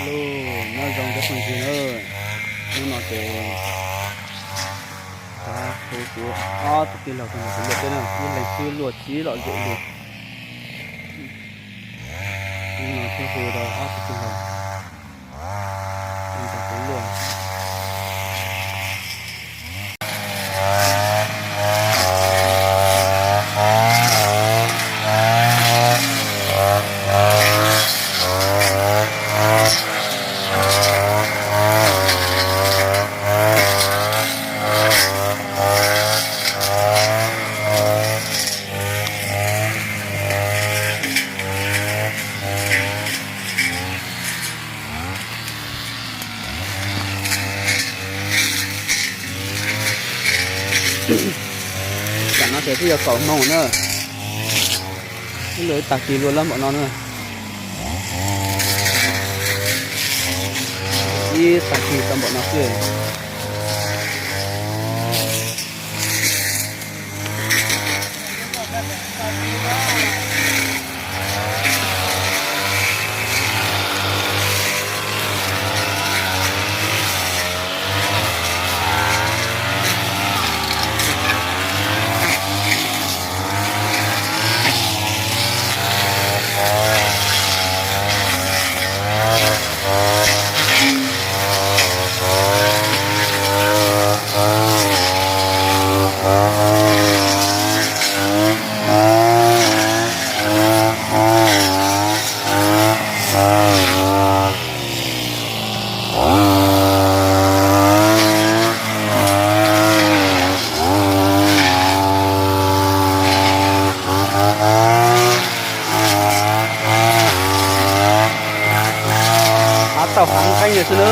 Hello, nyob zoo cov phooj ywg na. Hnub no ces kuv hu kuv ob tug tij laug tuaj nrog kuv luaj teb na, ib leeg xwb luaj tsis lom zem li. Hnub no thiaj hu tau ob tug tij laug tuaj nrog kuv luaj. Tam no ces twb yog kaum moos na. Ib lub tag kis luaj lawm npaum no na. Ib tag kis tau npaum no xwb. Hav tauj hav nqeeb xwb na.